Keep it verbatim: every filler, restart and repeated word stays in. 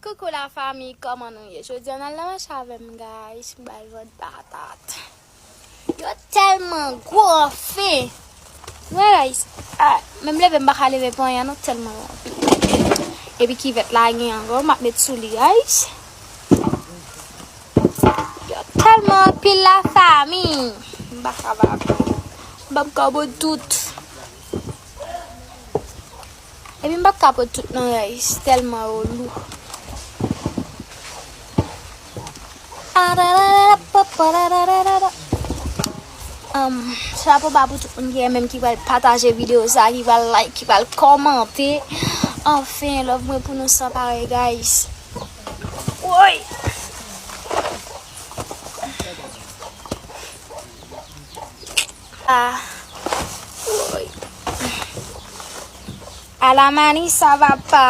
Koukou la fanmi, kòman nou ye? Jodi a n al nan mache avè m, guys, m pral vann patat. Yo tèlman gwo, anfen. Wè, guys. Ah, menm leve m pa ka leve pou anyen, non, tèlman yo anpil. Epi kivèt la gen ankò, m ap met sou li, guys. Yo tèlman anpil la fanmi. M pa ka ba. Ban m kòb tout. Epi m p ap ka pot tout non, guys, tèlman yo lou. Chapo ba pou tout moun ki renmen m, ki pral pataje videyo sa, ki pral like, ki pral kòmante. Anfen, love mwen pou nou san parèy, guys. Woy! Ah. Woy. A la mani, sa va pa.